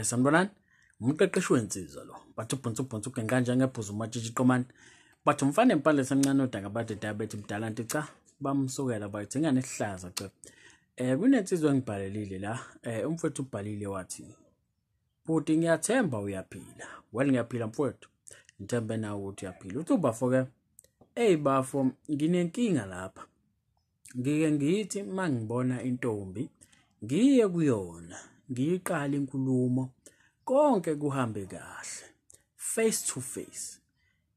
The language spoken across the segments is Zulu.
Sanibonani, umqeqeshi wensizwa lo. Bathi ubhunsu ubhunsu ugenqa njengebhuzu umatshitshi qomani. Bathi umfana empale semncane odanga bade diabetes mdala nti cha bamsukela bathi ingane esihlaza cha. Kunensizwa engibhalelile la, umfowethu ubhalile wathi, "Bhuti ngiyathemba uyaphila." Well, ngiyaphila mfowethu. Ngithembe nawe ukuthi uyaphila. Uthi ubafo ke, "Ey bafo, nginenkinga lapha. Ngike ngithi mangibona intombi ngiye kuyona ngiyiqala inkulumo konke kuhambe kahle face to face.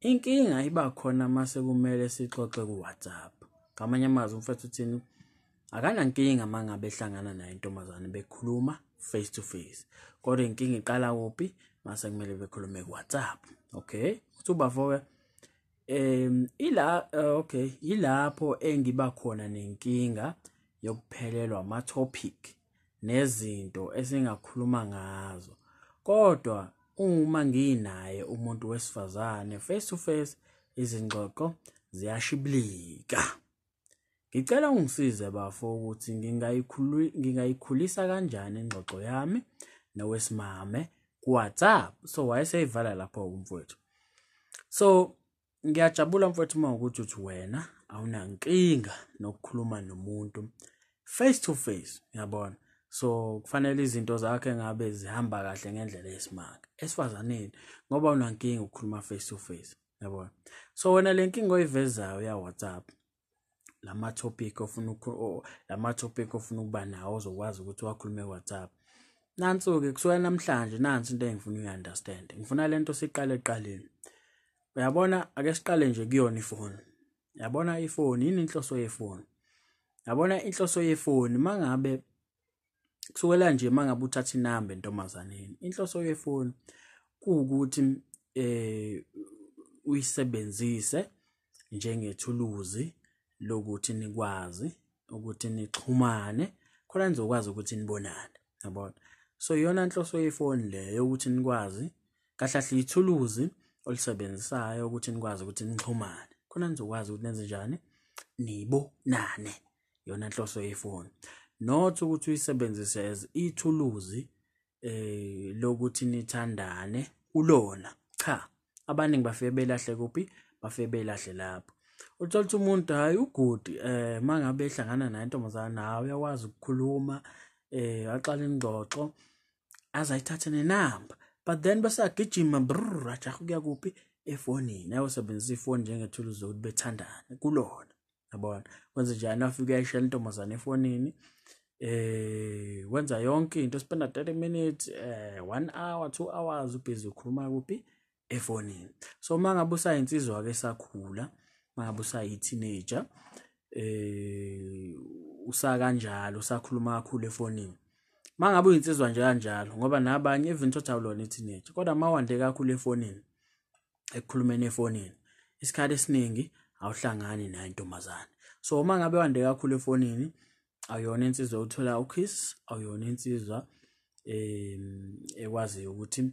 Inkinga iba khona mase kumele sixoxe ku WhatsApp." Ngamanye amazwi umfethu uthini? Akanankinga mangabe ehlangana naye intombazane bekhuluma face to face. Kodwa inkinga iqala kuphi? Mase kumele bekhulume ku WhatsApp. Okay? Uthi ubafo ke ila okay, ilapho engiba khona nenkinga yokuphelelwa ama topic nezinto esingakhuluma ngazo. Kodwa uma nginaye umuntu wesifazane face to face izingxoxo ziyashibilika. Ngicela ungisize bafo ukuthi ngingayikhulisa kanjani ingxoxo yami nowesimame ku WhatsApp. So wayeseyivala lapho umfowethu. So ngiyajabula mfowethu uma ukuthi uthi wena awunankinga nokukhuluma nomuntu face to face, uyabona. So kufanele izinto zakhe ngabe zihamba kahle ngendlela yesimanga esifazaneni ngoba unankinga ukukhuluma face to face, uyabona. So wena le nkinga oyivezayo ya WhatsApp, lama topic ofuna ukuba nawo ozokwazi ukuthi wakhulume WhatsApp. Nanso-ke kusuka namhlanje nansi into engifuna uyi-understand. Ngifuna lento siqale eqaleni. Uyabona, ake siqale nje kuyona ifoni. Uyabona ifoni, yini inhloso yefoni? Yabona inhloso yefoni mangabe kusukela nje mangabe uthatha inamba entombazaneni, inhloso yefoni kuwukuthi uyisebenzise njengethuluzi lokuthi nikwazi ukuthi nixhumane khona nizokwazi ukuthi nibonane, yabona. So iyona nhloso yefoni leyo, ukuthi nikwazi kahle kahle ithuluzi olisebenzisayo ukuthi nikwazi ukuthi nixhumane khona nizokwazi ukuthi nenze njani, nibonane. Iyona nhloso yefoni, not ukuthi uyisebenzise as ithuluzi lokuthi nithandane kulona. Cha, abaningi bafike belahle kuphi? Bafike belahle lapho. Uthola ukuthi umuntu hayi u-good mangabe ehlangana naye intombazana, nawe uyakwazi ukukhuluma, aqala ingxoxo aze ayithathe nenamba, but then bese agijima brrr ajaha ukuya kuphi? Efonini, ayosebenzisa ifoni njengethuluzi lokuthi bethandane kulona, yabona. Kwenze njani? Afike uyayishela intombazane efonini, wenza yonke into, spenda 30 minutes, 1 hour, 2 hours ubhizi ukhuluma kuphi? Efonini. So mangabe usayinsizwa ke sakhula, mangabe usayi teenager, usakanjalo usakhuluma kakhulu efonini, mangabe uyinsizwa nje kanjalo, ngoba nabanye even though awulona i-teenager, kodwa mawande kakhulu efonini, ekukhulumeni efonini, isikhathi esiningi awuhlangani nayo intombazane. So uma ngabe wande kakhulu efonini, awuyona insizwa uthola ukiss, awuyona insizwa ekwaziyo ukuthi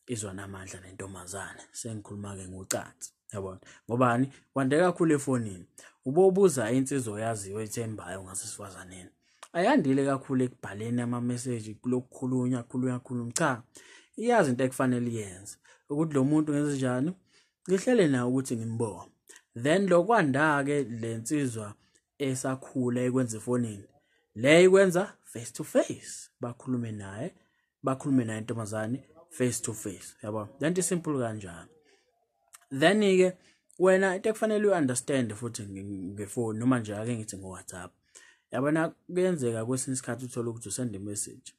izwa namandla nentombazane. Sengikhuluma ke ngocansi, yabona. Ngobani? Wande kakhulu efonini. Ubobuza insizwa oyaziyo ethembayo ngasesifazaneni, ayandile kakhulu ekubhaleni ama-message, kulokukhulunywa khulunywa khuluma. Cha, iyazi into ekufanele iyenze, ukuthi lo muntu ngenze njani, ngihlele naye ukuthi ngimbone. Then lokwanda-ke le nsizwa esakhula ekwenza efonini, le ikwenza face to face, bakhulume naye, bakhulume naye intombazane face to face, yabo. Lento simple kanjani. Then ke wena into ekufanele uunderstand futhi ngefoni, noma nje ake ngithi ngo-WhatsApp, yabona, kuyenzeka kwesinye isikhathi uthole ukuthi usend message,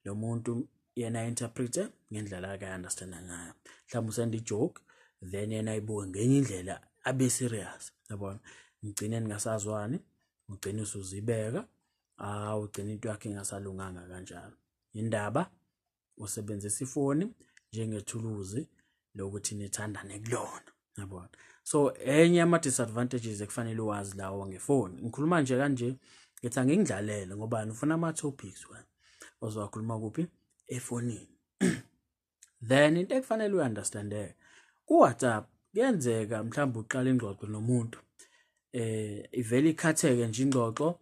lo muntu yena interprete ngendlela ake understand ngayo. Mhlawumbe usend ijoke, then yena ayibuke ngenye indlela, abe serious, yabona. Ngigcine ningasazwani, ugcine usuzibeka, ugcine into yakhe ingasalunganga kanjalo. Indaba usebenzisa ifoni njengethuluzi lokuthi nithandane kulona, yabona. So enye ama disadvantages ekufanele uwazi lawo ngefoni, ngikhuluma nje kanje ngithi angingidlalele ngoba ufuna ama topics wena ozowakhuluma kuphi? Efonini. Then into ekufanele uunderstande ku WhatsApp, kuyenzeka mhlawumbe uqala ingxoxo nomuntu, ivele ikhatheke nje ingxoxo,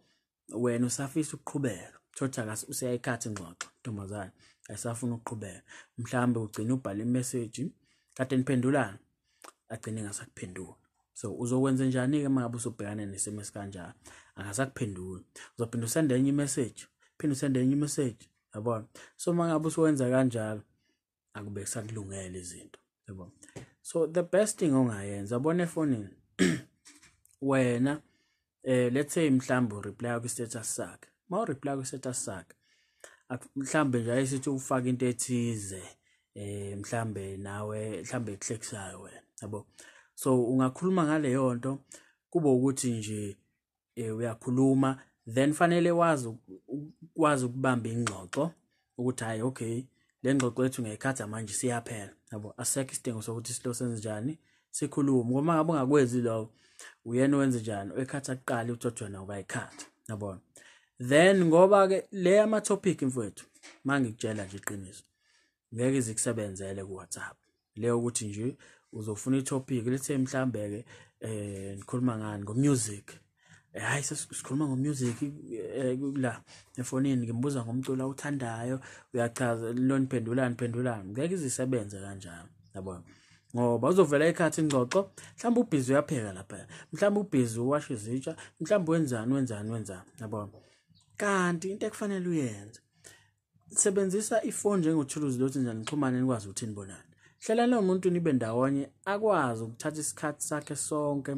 wena usafisa ukuqhubeka, thothi useyayikhatha ingxoxo ntombazane. Ayisafuna ukuqhubeka. Mhlawumbe ugcina ubhala imessage kade niphendulana, agcine engasakuphenduli. So uzokwenza njani-ke uma ngabe usubhekane nesimo esikanjalo? Angasakuphenduli, uzophinda usende enye imessage, phinde usende enye imessage, yabona. So uma ngabe usuwenza kanjalo, akube kusakulungela izinto, yabo. So the best thing ongayenza, yabona, efonini wena, let's say mhlawumbe ureply kwi-status sakhe. Uma ureply kwi-status sakhe, mhlawumbe nje ayisithi ufake into ethize, mhlambe nawe mhlambe ekuhlekisayo wena, yabo. So ungakhuluma ngaleyo nto, kube ukuthi nje uyakhuluma, then fanele wazi ukwazi ukubamba ingxoxo ukuthi hayi, okay, le ngxoxo yethu ngayikhatha manje siyaphela, yabo. Asisekho isidingo sokuthi silo senze njani, sikhulume, ngoba ngabe ungakwenzi lokho, uyena wenze njani oyikhatha kuqala, uthi wena ukayikhatha, yabona. Then ngoba ke le ama topic, mfowethu, mangikutshela nje iqiniso, ngeke izikusebenzele ku WhatsApp leyo ukuthi nje uzofuna itopic. Let's say mhlambe ke nikhuluma ngani? Ngomusic. Hayi, sesikhuluma ngomusic la efonini, ngimbuza ngomculo awuthandayo, uyachaza lo, niphendulana niphendulana, ngeke izisebenze kanjalo, yabona, ngoba uzovela ikhathi ingxoxo, mhlawumbe ubhizi uyapheka lapha, mhlawumbe ubhizi uwasha izitsha, mhlawumbe wenzani wenzani wenzani, yabona. Kanti into ekufanele uyenze, sebenzisa ifoni njengothuluzi lokuthi njani nixhumane, nikwazi ukuthi nibonane. Hlela lo muntu nibe ndawonye, akwazi ukuthatha isikhathi sakhe sonke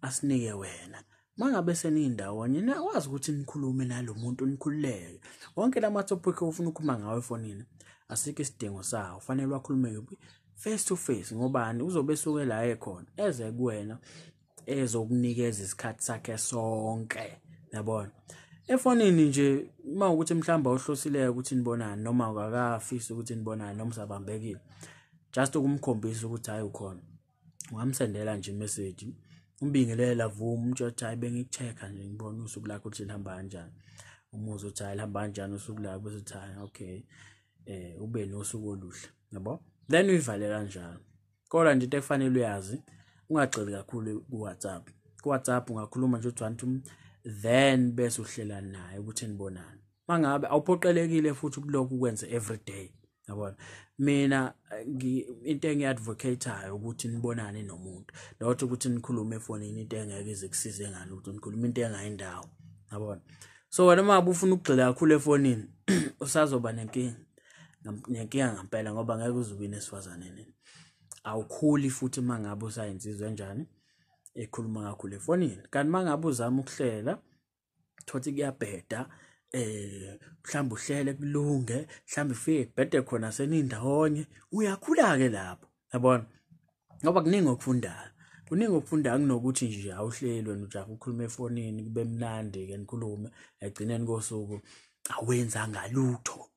asinike wena. Mangabe seniyindawonye, nakwazi ukuthi nikhulume nalo muntu, nikhululeke. Wonke la ma-topic ofuna ukukhuluma ngawo efonini, asikho isidingo sawo, fanele wakhulume kuphi? Face to face. Ngobani? Uzobe esuke la ekhona eze kuwena, ezokunikeza isikhathi sakhe sonke, yabona. Efonini nje, uma ukuthi mhlawumbe awuhlosileyo ukuthi nibonane, noma awukakafisi ukuthi nibonane, noma usabambekile, just ukumkhombisa ukuthi hayi, ukhona, ungamsendela nje imessage, umbingelela, vuma, umtshela ukuthi hayi, bengiku-check-a nje, ngibona usuku lakho ukuthi lihamba kanjani. Umuzwe ukuthi hayi, lihamba kanjani usuku lakho, bese uthi hayi, okay, ube nosuku oluhle, yabo, then uyivale kanjalo. Kodwa nje into ekufanele uyazi, ungagxili kakhulu ku-WhatsApp. Ku-WhatsApp ungakhuluma nje uthi one two, then bese uhlela naye ukuthi nibonane. Mangabe awuphoqelekile futhi ukulokhu ukwenze every day, yabona. Mina into engiyi-advocate-ayo ukuthi nibonane nomuntu, not ukuthi nikhulume efonini into engeke ize kusize ngani ukuthi nikhulume into engayindawo, yabona. So wena uma ngabe ufuna ukugxila kakhulu efonini, usazoba nenkinga, nenkinga ngampela, ngoba ngeke uze ube nesifazane, awukhuli futhi uma ngabe usayinsizwa enjani ekhuluma kakhulu efonini. Kanti uma ngabe uzama ukuhlela, thothi kuyabheda, mhlawumbe uhlele kulunge, mhlawumbe ufike kubhede khona senindawonye, uyakhula ke lapho, yabona, ngoba kuningi okufundayo, kuningi okufundayo kunokuthi nje awuhleli wena, ujaha ukukhuluma efonini, kube mnandi ke, nikhulume, egcineni kosuku awenzanga lutho,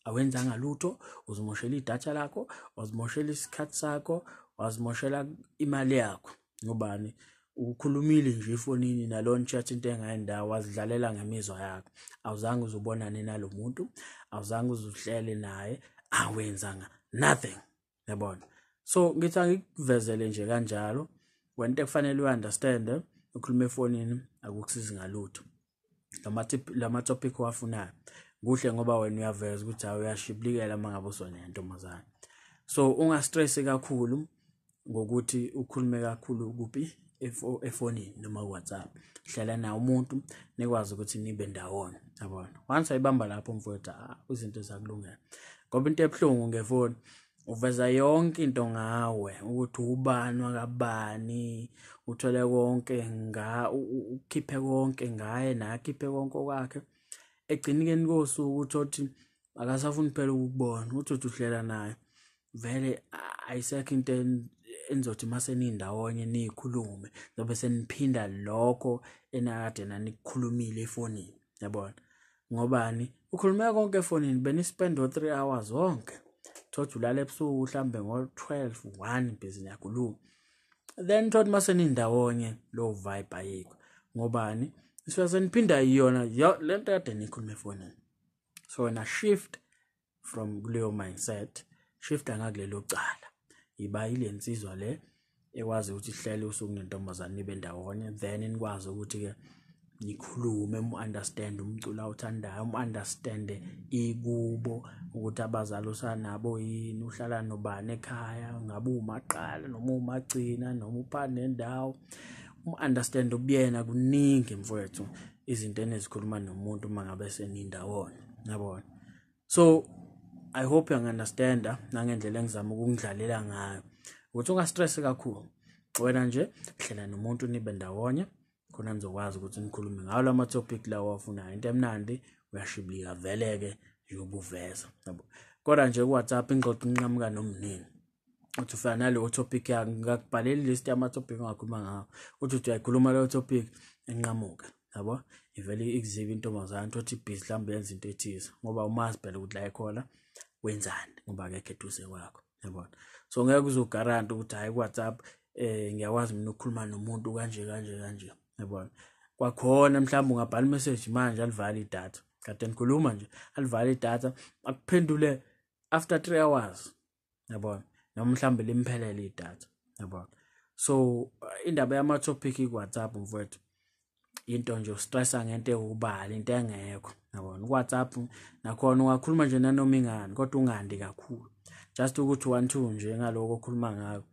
awenzanga lutho. Uzimoshela idatha lakho, wazimoshela isikhathi sakho, wazimoshela imali yakho. Ngobani? Ukhulumile nje efonini nalona chat into engayindawo, wazidlalela ngemizwa yakho, awuzange uzubonane nalo muntu, awuzange uzuhlele naye, awenzanga nothing, yabona. So ngithi angikuvezele nje kanjalo. Wena into ekufanele u-understand, ukhuluma efonini akukusizi ngalutho. Lama topic owafunayo kuhle, ngoba wena uyaveza ukuthi hayi, uyashiblikela uma ngabe usonentombazane. So ungastress kakhulu ngokuthi ukhulume kakhulu kuphi, efonini noma ku-WhatsApp. Hlela naye umuntu, nikwazi ukuthi nibe ndawonye, yabona. Once wayibamba lapho, mfowethu, izinto zakulungela, ngoba into ebuhlungu ngefoni, uveza yonke into ngawe, ukuthi ubani wakabani, uthole konke nga ukhiphe konke ngaye, naye akhiphe konke okwakhe. Egcinikeni kosuku uthi akasafuni phela ukukubona, uthi uhlela naye, vele ayisekho into enizothi mase nindawonye niyikhulume, zobe seniphinda lokho enakade nanikukhulumile efonini, yabona. Ngobani? Ukhulume konke efonini, benispend o-3 hours wonke, thothi ulala ebusuku mhlambe ngo-12 1, busy niyakhuluma, then thothi mase nindawonye lo vibe ayikho. Ngobani? Nisuke seniphinda yona lento kade nikhuluma efonini. So wena shift from kuleyo mindset, shift ngakulelo cala, iba ile nsizwa le ekwazi ukuthi ihlele usuku nentombazane, nibe ndawonye, then nikwazi ukuthi-ke Nikhulume, mu-understand umculo awuthandayo, mu-understand ikubo ukuthi abazali usanabo yini, uhlala nobani ekhaya, ngabe umaqala noma umagcina noma uphana nendawo. Umu-understand ubuyena kuningi mfowethu izinto enizikhuluma nomuntu uma ngabe senindawonye, yabona. So I hope you understand nangendlela engizama ukungidlalela ngayo ukuthi ungastress kakhulu. Wena nje hlela nomuntu nibe ndawonye khona nizokwazi ukuthi nikhulume ngawo lama topic lawo afunayo. Into emnandi uyashibilika vele-ke njengoba yabo. Kodwa nje ku-WhatsApp ingxoxo inqamuka nomnini. Uthi ufana naleyo topic yakho, ngakubhalela list yama-topic ongakhuluma ngawo, uthi uyayikhuluma leyo topic inqamuke, yabo. Ivele ikuzibe intombazane, uthi ibhizi mhlawumbe yenza into ethize, ngoba umazi phela ukuthi la ekhona wenzani, ngoba akekho eduze kwakho, yabona. So ngeke uzogaranti ukuthi hhayi ku-WhatsApp ngiyakwazi mina ukukhuluma nomuntu kanje kanje kanje, yabona. Kwakhona mhlawumbe ungabhala imessage manje alivale idatha, kade nikhuluma nje alivale idatha akuphendule after 3 hours, yabona, noma mhlawumbe limphelele idatha, yabona. So indaba yama-topic ku-WhatsApp mfowethu into nje ustressa ngento ewubala, into engekho, yabona. Ku-WhatsApp nakhona ungakhuluma nje nanoma ingani, kodwa ungandi kakhulu, just ukuthi 1 2 nje ngaloko okhuluma ngako.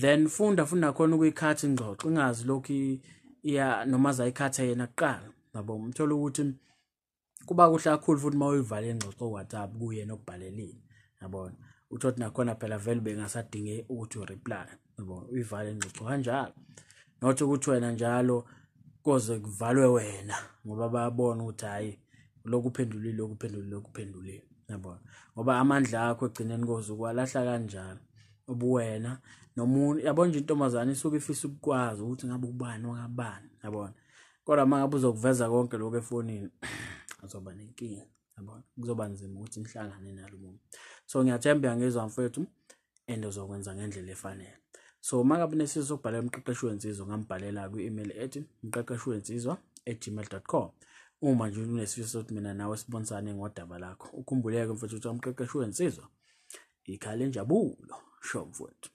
Then funda nakhona ukuyikhatha ingxoxo, ingazi lokhu iya noma azayikhatha yena kuqala, yabo. Umthola ukuthi kuba kuhle kakhulu futhi uma uyivale ingxoxo ku-WhatsApp kuyena okubhalelile, yabona. Uthole nakhona phela vele bengasadinge ukuthi ureply, yabo, uyivale ingxoxo kanjalo. Not ukuthi wena njalo koze kuvalwe wena ngoba bayabona ukuthi hhayi lokhu uphendulile, lokhu uphendulile, lokhu uphendulile, yabona. Ngoba amandla akho egcineni koze ukwalahla kanjalo ubuwena nomuntu, yabona nje intombazane isuke ifisa ukukwazi ukuthi ngabe ubani wakabani, yabona. Kodwa uma ngabe uzokuveza konke lokho efonini azoba nenkinga, yabona, kuzoba nzima ukuthi nihlangane nalo muntu. So ngiyathemba uyangizwa mfowethu and uzokwenza ngendlela efanele. So uma ngabe unesifiso sokubhalela umqeqeshi wensizwa, ungambhalela kwi-email ethi umqeqeshiwensizwa@gmail.com. Uma nje unesifiso sokuthi mina nawe sibonisane ngodaba lakho, ukhumbuleke mfowethu ukuthi umqeqeshi wensizwa ikhala injabulo. Sho mfowethu.